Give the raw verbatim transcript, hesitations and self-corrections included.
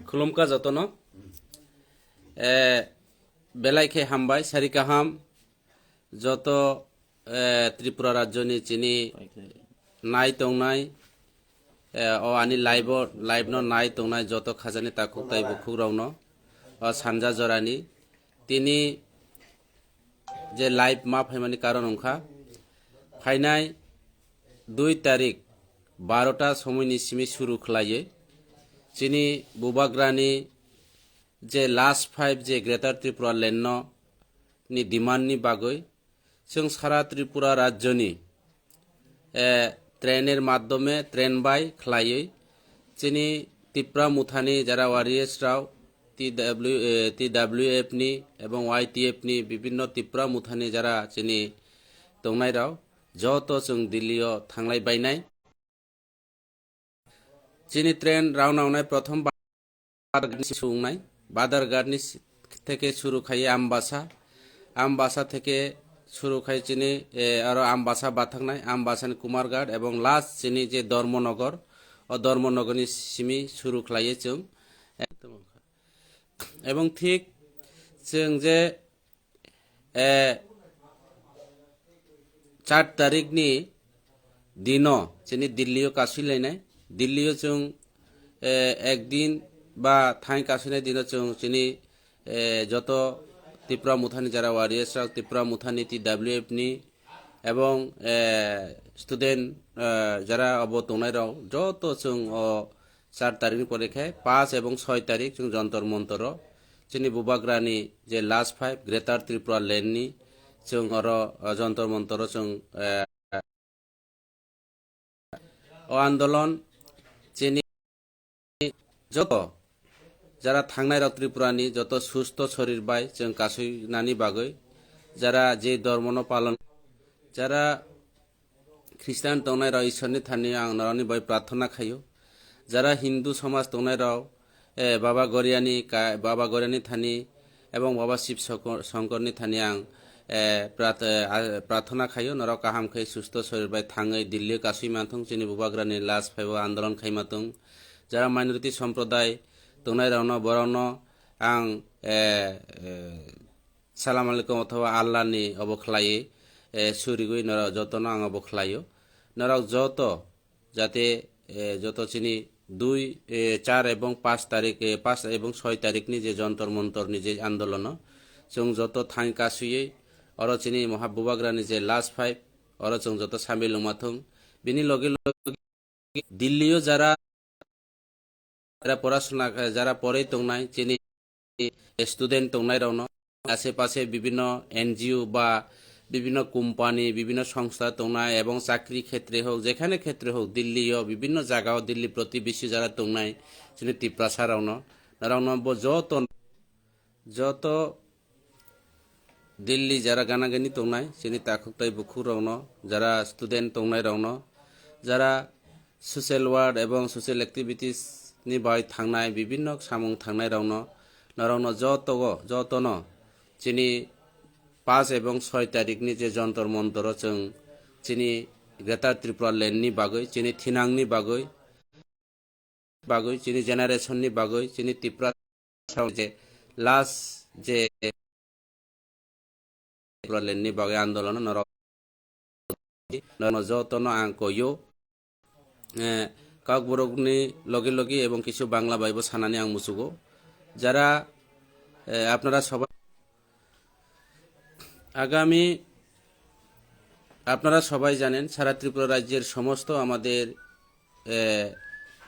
Khulumkha jotono. Eh, belai khe hambai, sari kaham. Joto, eh, Tripura rajyoni chini nai tongnai, eh, o ani live o, live no nai tongnai joto khajani takhuk tai bukhuk rokno, o sanja jorani. Tini je live ma phaimani karon wngkha, phainai dui tarik barota somoini simi suru khlaiwi chini bubagrani je last five je Greater Tripura Land no ni demand ni bagwi chwng sara Tripura rajyoni, eh, train er maddhome, train bai khlaiwi chini Tipra Mothani jara warriors rao T W, eh, T W F ni ebong Y T F ni bibinno Tipra Mothani jara chini tongnai rao joto chwng Delhi o thanglai bainai. Chini train rwna wngnai prothom Badharghat ni suru wngnai. Badharghat ni si-, theke suru khai Ambasa. Ambasa theke suru khai chini, eh, aro Ambasa bathaknai, Ambasa ni Kumarghat ebong last chini je Dharmanagar, o Dharmanagar ni simi suru khlaiwi chwng. Ebong thik chwng je eh, char tarik ni dino chini Delhi o kasui lainai. Delhi o chwng, eh, ekdin ba thain kasuinai dino chwng chini, eh, joto Tipra Mothani jara warriors rok, Tipra Mothani T W F ni ebong, eh, student, eh, jara obo tongnai rok joto chwng o char tarik ni pore khe paanch ebong soi tarik chwng Jantar Mantar o chini bubagrani je last five Greater Tripura Land ni chwng oro, o, Jantar Mantar o chwng, eh, o andolon chini joto jara thangnai rok Tripura ni joto susto sorir bai chwng kasui nani bagwi jara je dhormo no palon jara Christian tongnai rok Ishwar ni thani ang norok ni bai prarthana khaio. Jara Hindu somaj tongnai rok, eh, Baba Goriani ka-, Baba Goriani thani ebong Baba Shiv Soko-, Shankar ni thani ang, eh, prat-, eh, a-, prarthana khaio. Norok kaham khe susto sorir bai thangwi Delhi kasui manthung chini bubagrani last five o andolon khaima tung. Jara minority somproday tongnai rokno borokno ang, eh, eh, Salam alaikum othoba Allah ni obo khlaiwi, eh, surigwi norok jotono ang obo khlaio. Norok joto jate, eh, joto chini dui, eh, char ebong paanch tarik, eh, paanch ebong soi tarik ni je Jantar Mantar ni je andolono chwng joto thang kasui oro chini Maha Bubagra ni je last five oro chwng joto samil wngma thung. Bini logi logi Delhi o jara, jara porasona, jara poroi tongnai, chini student tongnai rokno, ashe pashe bibinno N G O ba bibinno company, bibinno songstha tongnai, ebong chakri khetre hok, jekhane khetre hok, Delhi o, bibinno jaga o, Delhi protibesi jara tongnai, chini Tiprasa rokno, norokno bo joto, joto Delhi jara gana gani tongnai, chini takhuk tai bukhuk rokno, jara student tongnai rokno, jara social work ebong social activities ni bai thangnai, bibinno samung thangnai rokno, norokno jotogo, jotono chini paanch ebong soi tarik ni je Jantar Mantar o chwng chini Greater Tripura Land ni bagwi, chini thinang ni bagwi, bagwi, chini generation ni bagwi, chini Tipra je last je Tipraland ni bagwi andolon norok, norok jotono ang koyo, eh, Kokborok ni logi logi ebong kisu Bangla bai bo sanani ang musugo. Jara, eh, apnara sobai Agami, আপনারা সবাই জানেন, সারা ত্রিপুরা রাজ্যের সমস্ত আমাদের, এ,